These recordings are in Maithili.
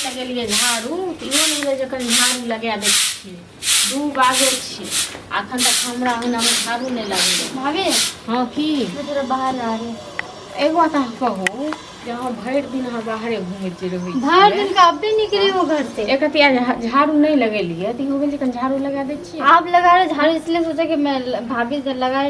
लगेलियै झाड़ू तऽ इहो नहि भेलै जे कनि झाड़ू लगा दै छियै। 2 बाजै छै, अखन तक हमरा अङ्गनामे झाड़ू नहि लगेलै। भाभी। हँ, की? मैं थोड़ा बाहर जा रही हूँ। एगो बात अहाँ कहू जे अहाँ भरि दिन अहाँ बाहरे घुमैत जे रहै भर दिन का अब भी निकली हूँ घर से। एक रति झाड़ू नहि लगेलियै तऽ इहो भेल जे कनि झाड़ू लगा दै छियै। आप लगा रहे झाड़ू, इसलिए सोचा कि मैं भाभी से लगा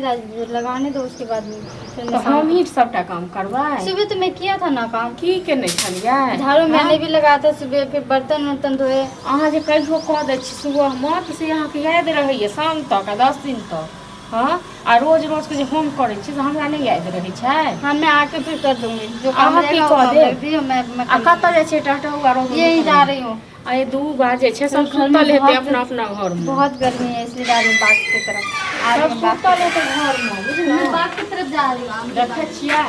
लगाने दो, उसके बाद में फिर मैं तऽ शाम हमही सबटा काम करबै? सुबह तो मैं किया था ना काम। की केने छलियै? झाड़ू मैंने भी लगाया था सुबह, फिर बर्तन वर्तन धोए। अहाँ जे कहियो कऽ दै छी सुबहमे तऽ से अहाँके याद रहैए शाम तक आ 10 दिन तक। हँ, आ रोज रोजके जे हम करै छी से हमरा नहि याद रहै छै। हाँ, मैं आके फिर कर दूंगी जो काम अहाँ की रहेगा वो कऽ काम देब? रख दियो, मैं आ कर कतऽ जाइ छियै टहटहुआ रौद? लूंगी। यही जा रही हूँ। आइ 2 बाजै छै, सब घर में सुतल हेतै बहुत अपना अपना घरमे। बहुत गर्मी है, इसलिए जा रही हूँ बाग की तरफ। आ सब रही हूँ बाग। सुतल हेतै घरमे, बुझलहुँ? मैं बाग की तरफ जा रही हूँ, आम के देखै बाग। छियै,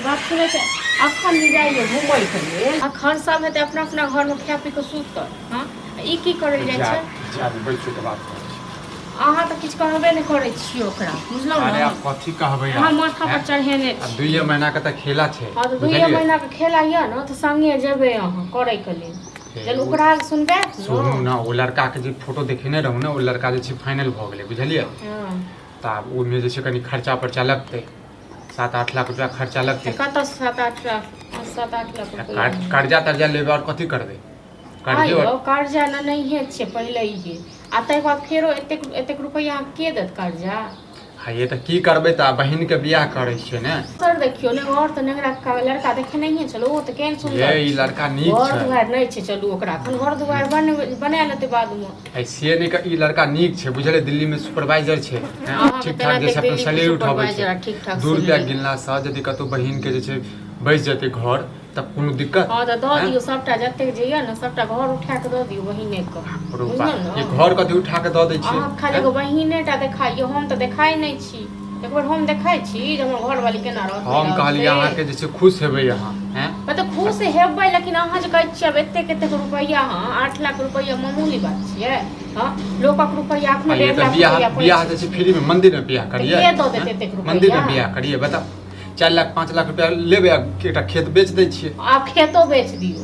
बात सुनै छै। अखन जे जाइए घुमैके लेल, अखन सब हेतै अपना अपना घरमे खा पी कऽ सुतल। हँ, ई की करै जाइ छै? जा, बैसू के बात करै छी। अहाँ तऽ किछु कहबे नहि करै छियै ओकरा, बुझलहुँ अरे ने? आब कथी कहबै? अहाँ माथा पर चढ़ेने आब छी। 2 महीना के तऽ खेला छै। हँ, तऽ 2 बुझलियै? महीना के खेला यऽ ने, तऽ संगे जेबै अहाँ करैके लेल। हे, जब ओकरा सुनबै। सुनू ने, ओ लड़का के जे फोटो देखेने रहू ने, ओ लड़का जे छै फाइनल भऽ गेलै, बुझलियै? हँ। तऽ आब ओहिमे जे छै कनि खर्चा पर्चा लगतै, 7-8 लाख रुपया खर्चा लगतै। तऽ कतऽ 7-8 लाख, 7-8 लाख रुपैआ? कर्जा तर्जा लेबै, आओर कथी करबै? कर्जे। आइयो कर्जा ने नहिए छै पहिलैये, आ ताहि बाद फेरो एतेक एतेक रुपैआ के देत कर्जा? हाँ, ये तऽ की करबै, तऽ बहिन के बियाह करै छियै ने। सर देखियौ ने, घर तऽ नेंगरा लड़का देखे नहिए छलो, ओ तऽ केहन सुन्दर ये ई छै। लड़का नीक घर छै। दुआरि नहि छै, चलू ओकरा एखन घर दुआरि बना लेतै बादमे। ऐसे नहि ई लड़का नीक छै, बुझलियै? दिल्ली में सुपरवाइजर छै, हैं? अहाँके ठीक तेना ठाक जे छै अपन दिल्लीमे सैलरी उठाबै सुपरवाइजर छै। आ ठीक ठाक 2 रुपया सैलरी। गिनलासँ यदि कतहु बहिन के जे छै बचि जेतै घर तऽ कोनो दिक्कत? हँ, तऽ दऽ हैं? दियौ सबटा, जतेक जे यऽ ने सबटा घर उठा कऽ दऽ दियौ बहिने के। रो बुझलहुँ बा, ने? ये घर कथी उठा के दऽ दै छियै? अहाँ खाली हैं? एगो बहिने टा देखाइयो, हम तऽ देखाइ नहि छी। एक बेर हम देखाइ छी जे हमर घरवाली केना रहत, नहि हम रहत कहलियै से। अहाँके जे छै खुश हेबै अहाँ, हैं? मतलब खुश हेबै, लेकिन अहाँ जे कहै छियै आब एतेक एतेक रुपैआ, हँ, 8 लाख रुपैआ मामूली बात छियै? हँ, लोकक रुपैआ एखनो आ ये 1.5 तऽ लाख बियाह रुपैआ बियाह पैंच जे छै फ्री में मंदिर में बियाह करियै? के दऽ देतै हैं? एतेक रुपैआ? मंदिर में बियाह करियै, बताउ। 4 लाख 5 लाख रुपया लेबै आ एकटा खेत बेच दै छियै। आब खेतो बेच दियौ,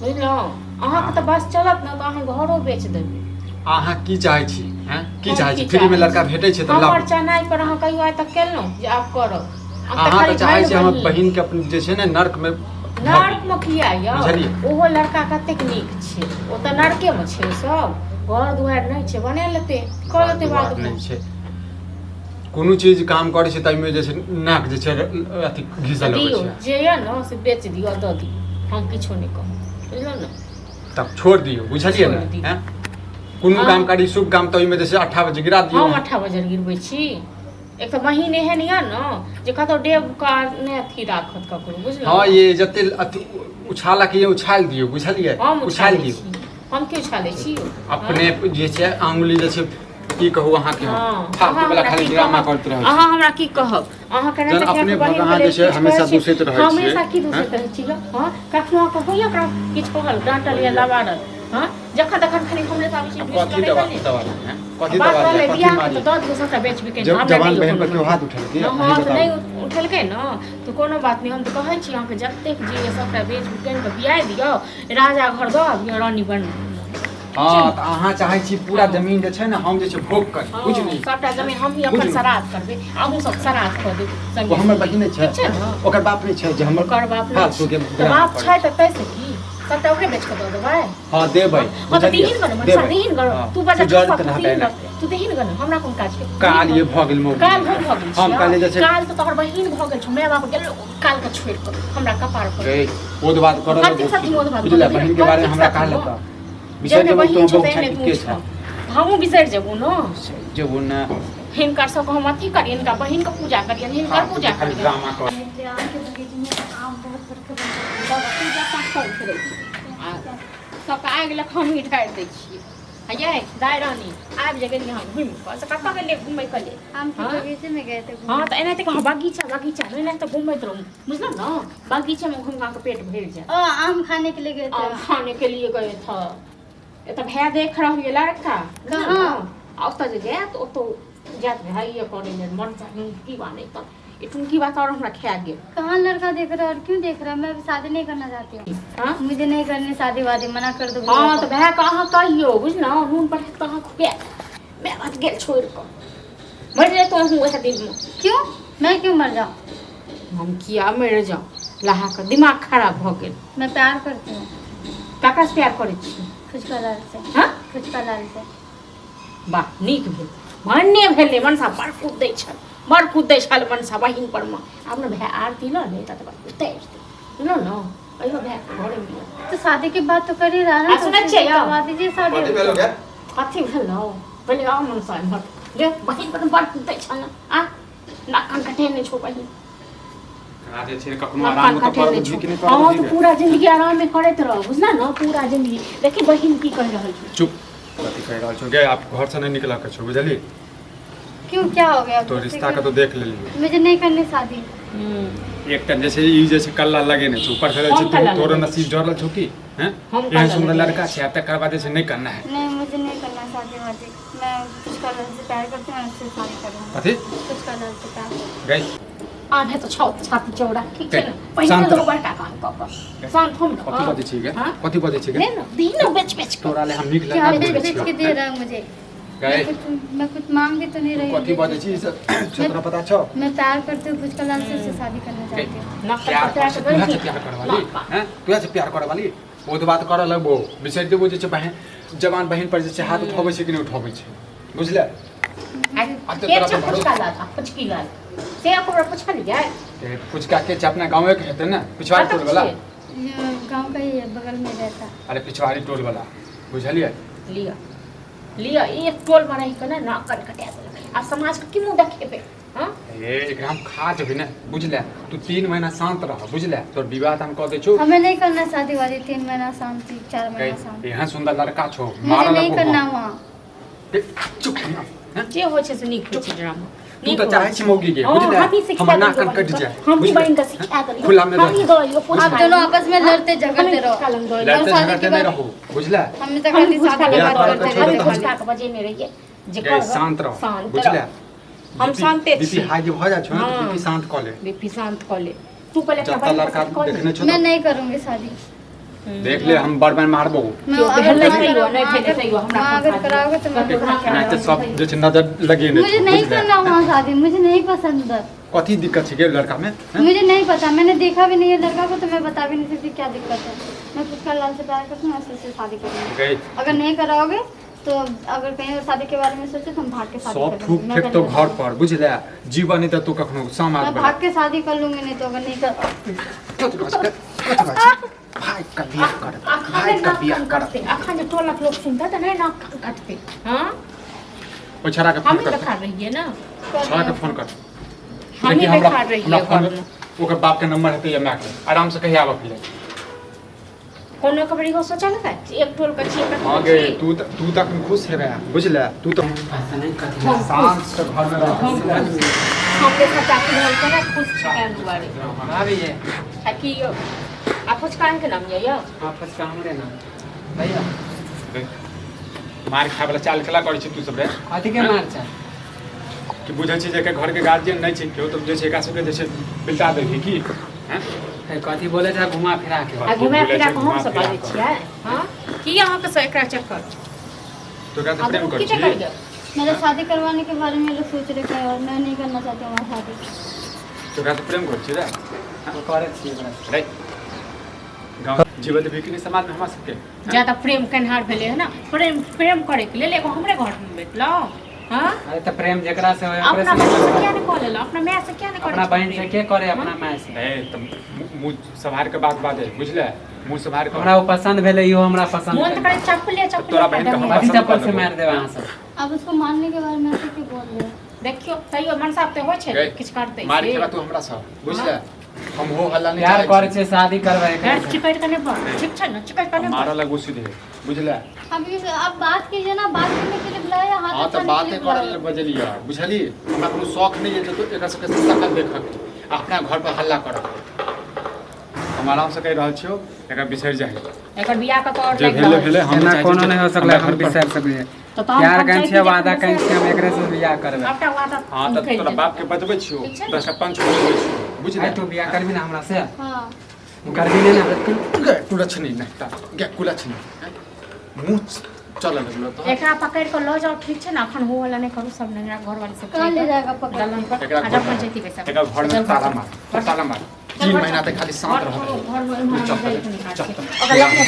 बुझलहुँ? अहाँके तऽ बस चलत ने तऽ अहाँ घरो बेच देबै। अहाँ की चाहै छी, हैं? की हम चाहै की छी? फ्री में चाहै लड़का छी? भेटै छै तऽ हमर लाबू। चनाइ पर अहाँ कहियो आइ तक केलहुँ जे आब करब? आब अहाँ खाली तऽ चाहै भाइ छी हमर बहिन। बहिन के अपन जे छै ने नर्क में नर्क मे किया यौ? बुझलियै? ओहो लड़का कतेक नीक छै, ओ तऽ नरके मे छै। ओ सब घर दुआरि नहि छै, बना लेतै, कऽ लेतै बाद मे। नहि छै कोनो चीज, काम करै छै ताहिमे जे छै नाक जे छै अथी घिसल अबै दियौ छै। जे यऽ ने से बेच दियौ आ दऽ दियौ, हम किछो नहि कहब, बुझलहुँ ने? तब छोड़ दियौ, बुझलियै छोड़ि ने? दियौ। हैं? कोनो हँ। काम करी, शुभ काम, तऽ ओहिमे जे छै 8 बजे गिरा दियौ। हम 8 बजे गिरबै छी? एक तऽ बहिन एहन यऽ ने जे कतौ डेब का नहि अथी राखत ककरो, बुझलहुँ? हँ, ये जते अथी उछालक ये उछाल दियौ, बुझलियै? हम उछाल उछालै दियौ। छी? हम की उछालै छी? अपने जे छै आंगुली जे छै, की कहू अहाँके हम, हँ, फालतू अहाँ वाला हमरा खाली की ड्रामा कहब? करैत रहै छी। अहाँ हमरा की कहब? अहाँ केना जहन तऽ अपने बहिन अहाँ के जे छै लेल किछु हमेशा कहै छी? दूषित रहै छियै। हमेशा की दूषित रहै छी यौ? हँ, कखनो अहाँके होइया ओकरा किछु कहल, डाँटल या लबाड़ल? हँ, जखन तखन खाली हमरे से आबै छी। कथी दवा दवा हैं? कथी बात दवा रहलै कथी बियाह के मारी? तऽ दऽ दियौ सबटा बेच बिकैन। जब हमरा जवान नहि बहन पर कोनो केओ हाथ उठेलकै? हँ, अहीं तऽ नहि बताउ। उठेलकै ने तऽ कोनो बात नहि। हम तऽ कहै छी अहाँके, जतेक जे यऽ सबटा बेच बिकैन कऽ बियाह दियौ, राजा घर दऽ अबियौ, रानी बनू। हँ, तऽ अहाँ चाहै छी पूरा जमीन जे छै ने हम जे छै भोग करी, बुझली? सबटा जमीन हमही अपन बुझलहुँ। श्राद्ध करबै, अहूँ सब श्राद्ध कऽ देबै ओ संगे। हमर बहिन नहि छै? ठीक छै ने? ओकर बाप नहि छै जे हमर ओकर बाप नहि फालतू छै के तऽ ड्रामा बाप करै छै तऽ ताहिसँ की? सबटा ओकरे बेच कऽ दऽ देबै? हँ, देबै। हँ, तऽ बुझलियै? दीहिन गन मनीषा। देबै। दीहिन गन। हँ, तू बजा। तू जड़ैत तू रहबै दीहिन ने। गन, तू दीहिन गन, हमरा कोन काज के? काल ये भऽ गेल मौगी। काल हम भऽ गेल हम छियै? कहलियै जे छै काल तऽ तोहर बहिन भऽ गेल छौ, माय बाप गेल काल के छोड़ि कऽ हमरा कपार पर। रे, ओध बात करऽ कथी साथी ओध बात बुझलियै? करऽ? बहिन के बारे में हमरा कथी कहल साथी? तऽ बिसरि जेहने जेबो बहिन तो छौ बहुत तेहने छै तू के छौ। छै। हमहूँ बिसरि जेबू ने। जेबो ने। हिनकर सबके हम अथी करियनि, हिनका बहिनके पूजा करियनि, हिनकर पूजा खाली करियनि। ड्रामा कर। आम के बगीचे में आम बहुत बड़का बड़का। सब पूजा पाठ करैत रहै छै आ सबके आगि लग हमही ढारि दै छियै। आ यै दाइ रानी, आबि जे गेलियै अहाँ घुमि कऽ, से कतऽ गेलियै घुमैके लेल? आम के हाँ? बगीचे में गए थे। हँ, तऽ एनाहिते कहाँ बगीचा बगीचा एनाहिते घुमैत रहू, बुझलहुँ ने? बगीचामे घुमि कऽ अहाँके पेट भरि जायत। ओ आम खाने के लिए गए थे। आम खाने के लिए गए थे। एतऽ भए देख रहल ये लड़का। कहाँ? आ ओतऽ जे जायत, ओतऽ जायत भाइये करै लेल मन चाही की बा नहि तऽ ई टुनकी बात और हमरा खा गेल। कहाँ लड़का देख रहा है और क्यों देख रहा है? मैं अभी शादी नहीं करना चाहती हूँ। हाँ। मुझे नहीं करनी शादी वादी, मना कर दो। हँ, तऽ भायके अहाँ कहियौ, बुझलहुँ? नून पर तऽ अहाँ खुआ माय बाप गेल छोड़ि कऽ मरि जैतहुँ अहूँ वएह दिनमे। क्यों, मैं क्यों मर जाऊँ? हम किया मरि जाऊँ? लहाके दिमाग खराब भऽ गेल। मैं प्यार करती हूँ। ककरासँ प्यार करै छी? फुचका लाल से। हाँ। फुचका लाल से। वाह, नीक भेल, भने भेलै। मनसा बड़ कुदै छल, बड़ कुदै छल मनसा बहिन पर मे। आब ने भाय आरती लऽ ले तब उतारि दे, बुझलहुँ ने? कहियो भायके घरेमे। तो शादी के बाद तो कर ही रहा ना। आ, तो सुनै फिर छियै यौ? करवा दीजिए शादी। कथी भेलो गे? कथी भेल हौ? पहिले आउ मनसा एम्हर गे। बहिन पर बड़ कुदै छल आ नाक कान कटेने छौ बहिन। एकरा जे छै कखनो नाक आराम कान तऽ कटेने करबही छौ। कि नहि हँ, करबही तऽ गे? पूरा जिंदगी आरामे करैत रह, बुझल ने? पूरा जिंदगी। देखी, बहिन की कहि रहल छौ। चुप, कथी कहि रहल छौ गे? आब घर से नहि निकलऽ के छौ, बुझली? क्यों, क्या हो गया? तो रिश्ता के तो देख लेलियै। मुझे नहीं करनी शादी। एकटा जे छै ई जे छै कल्ला लगेने छै, ऊपर से जे छै हम कल्ला तोरो लगेने। नसीब जड़ल छौ की? हैं? हम एहन कल्ला सुन्दर लगेने। लड़का छै आ तकर बाद जे छै नहि करना है? नहीं, मुझे नहीं करना शादी वादी। मैं फुचका लाल से प्यार करती हूँ, मैं उससे शादी करूँगी। कथी? फुचका लाल से प्यार करती हूँ। गई। आब हेतौ छौ छाती चौड़ा, ठीक छै ने? शान्त पहिने रह। बड़का काम कऽ कऽ शान्त हम। कथी बजै छी गे? हाँ? कथी बजै छी गे? ले ने, दी ने बेच बेच कऽ। तोरा ले हम नीक क्या लड़का बेच ढूंढै बेच छियौ। के दे रहा है मुझे? गई। मैं कुछ मांग भी तो नहीं रही कथी हूँ। बजै छी ई सब छौ, तोरा पता छौ? मैं प्यार करती हूँ फुचका लाल से, उससे शादी करना चाहती हूँ। नाक प्यार कटा कर के तोरा से गई। प्यार करे वाली हैं? तोरा से प्यार करे वाली ओ तऽ बात करऽ लगबो, बिसरि जेबो जे छै बहिन, जवान बहिन पर जे छै हाथ उठबै छै कि नहि उठबै छै, बुझले? आब तऽ के तोरा छै पर भरोसा। फुचका लाल आ फुचकी लाल से ओकरा पुछलियै? ए, फुचका के छै? अपना गाँवे के हेतै ने, पिछवाड़ी कतऽ टोल वाला? छियै? ये गांव का ही है, बगल में रहता। अरे, पिछवाड़ी टोल वाला, बुझलियै? लिअ लिअ, एक टोलमे रहि कऽ ने नाक कान कटा देलक। आब समाजके की मुँह देखेबै? हँ? ए, एकरा हम खा जेबै ने, बुझले? तू 3 महीना शान्त रह, बुझले? तोर विवाह तऽ हम कऽ दै छौ। हमें नहीं करना शादी वादी। 3 महीना शांति, 4 महीना शांति। एहन सुन्दर लड़का छौ, मुझे मारऽ नहीं लगबो करना हम। वहाँ। ए, चुप ना, हैं? जे होइ छै से नीक होइ छै ड्रामा। तू तऽ चाहै छी मौगी के, हँ, बुझले? हमही सिखा हमर नाक देलियौ कान कटि बहिनके। जाय, हमही बुझले? बहिनके सिखा देलियौ। खुला में हमही रह। दऽ एलियौ। आप दोनों आपस में लड़ते झगड़ते रहो। लड़ते और शादी झगड़ते के नहीं बाद रहो, बुझले? हमें तो हम खाली फुचका शादी के बियाह बात करऽ करते के छोड़ो रहते तऽ खाली। फुचका के बजेने रहियै जे गई, कर शान्त रह, शान्त बुझले? रह। हम शान्ते बीपी छी। हाई जे भऽ जाइ छौ ने, तऽ हँ। बीपी शान्त कऽ ले। बीपी शान्त कऽ ले तू पहिले अपना जब बहिनके लड़का साथ कऽ ले। देखने छौ मैं तऽ नहीं करूँगी शादी। देख ले, हम बड़ बार मारबो। मैं क्यों अगर भेलै वहाँ तैयो, करो- नहि वहाँ भेलै अगर- तैयो हमरा वहाँ फोन अगर कराओगे तो मैं कतौ भाग के एनाहिते आऊंगी। सब जे छै नजर लगेने मुझे छौ, नहीं बुझले? करना वहाँ शादी, मुझे नहीं पसंद है। कथी दिक्कत छै गे लड़का में, हैं? मुझे नहीं पता, मैंने देखा भी नहीं है लड़का को, तो मैं बता भी नहीं सकती क्या दिक्कत है। मैं फुचका लाल से प्यार करती हूँ, ऐसे से शादी करूँगी। गई। अगर नहीं कराओगे तो अगर कहीं और शादी के बारे में सोचे तो हम भाग के शादी सब कर थूक लूंगी। मैं फेंक तो करने घर पर, बुझले? जीवन नहीं तऽ तू कखनो समाज मैं भाग के शादी कर लूंगी, नहीं तो अगर नहीं कर कथी कहै छै? कथी कहै छै? भाई का बियाह कर, अखन भाई जे का नाक बियाह कान कर। कटतै, अखन जे टोलक लोक सुनतै तऽ नहि नाक कान कटतै? हँ? ओहि छौड़ा के फोन हमही कर। देखा रहियै ने। छौड़ा के फोन कर। हमही देखी, हमरा देखा रहियै हमरा फोन घरमे। ओकर बाप के नंबर हेतै या माय के, आराम से कहि आबऽ के लेल। कोनो खबर इहो सोचलकै जे एक टोल के छियै हाँ कतबो गे। छी। तू तऽ अखन खुश हेबे, बुझले? तू तऽ शांत से घर में रह। हम देखा चाची घर के ने खुश छी ताहि दुआरे। भाभी ये। आ की यौ, आ फुचकान के नाम यऽ यौ? हाँ, फुचका हमरे नाम भैया। मार खाय वाला चाल केला करै छी तू सब रे? कथी के मार छै? कि बुझै छी जे एकर घरके गार्जियन नहि छै केओ, तऽ जे छै एकरा सबके जे छै बिलटा देबही की, हैं? ए, कथी बोले छै घुमा फिरा के? आ घुमा बोलै फिरा छै, कऽ घुमा हम सब फिरा बाजै कऽ। छियै? हँ, की अहाँके से एकरा चक्कर? तो एकरा से आ प्रेम की करै चक्कर छी? यऽ? मेरा शादी करवाने के बारे में लोग सोच रहे थे और मैं नहीं करना चाहती हूँ वहाँ शादी। तो एकरा से प्रेम करै छी रे? करै छियै ओकरा। रे, गाँव जीवन देबही कि नहि समाजमे हमरा सबके? ज्यादा प्रेम केनहार भेलै है ने, प्रेम प्रेम करैके लेल एगो हमरे घरमे भेटलहुँ? हँ? अरे, तऽ प्रेम जेकरा से होय ओकरे अपना से बहिन से ने। किया नहि कऽ लेलहुँ? अपना माय से किया नहि करै अपना छी बहिन से प्रेम? के करे? अपना माय से? ए, तऽ मुँह सम्हारि के बात बाजै, बुझले? मुँह सम्हारि कऽ। हमरा ओ पसंद भेलै, इहो हमरा पसंद मोन तऽ भेलै। करै चप्पले चप्पले तोरा बहिन के हम कथी पसंद चप्पल कऽ से लेबौ। मारि देबै अहाँ सब? अब उसको मारने के बारे में ऐसे क्यों बोल रहे हो? देखियौ, तैयो मनसा तऽ होइ छै। गई, किछु करतै मार से। खेबा तू हमरा से, बुझले? हम हो हल्ला नहीं प्यार चाहै करै छी। छियै, शादी करबै एकरे हे, से। चिकरि कऽ नहि बज, ठीक छै ने? चिकरि कऽ नहि बज। मारऽ लगबो सीधे, बुझले? अब ये आप बात कीजिए ना, बात करने के लिए बुलाया, हाथ हाँ, तऽ उठाने के बाते लिए करऽ बुलाया? लेल बजलियै, बुझली? हमरा कोनो शौक नहि अछि जे तू एकर सबके शकल देखऽ के आ अपना घर पर हल्ला करऽ के। हम आराम से कहि रहल छियौ, एकरा बिसरि जाही। एकर बियाह कतौ और जे लागि भेलै रहल भेलै। हम एना चाहै छी कोनो जे नहि हो सकलै। हमरा हम घर पर बिसरि सकलियै। तऽ तहन प्यार हम करै चाहै छियै, छी जे वादा अपने करै से छियै, हम एकरे से बियाह करबै। सबटा वादा हाँ तऽ निकलि तोरा जेतौ। बाप के बतबै छियौ, ठीक छै ने? 10 पंच बतबै छियौ, बुझले? आइ तू बियाह करबी ने हमरा से? हाँ। करबी ने? गे कुलछनी नहि ता गे कुलछनी मुँह चलऽ लगलो तो। एकरा पकड़ि कऽ लऽ जाउ, ठीक छै ने? अखन हो वाला नहि करू, सब नैहरा घरवाली सब कहाँ ले जाएगा पकड़? दलान पर एकरा आ जब पंचायती बैसब। एकरा घर में ताला मार, ताला मार। 3 महीना तक खाली शांत रहत। घर में चल, चल चल। ओकरा लऽ कऽ।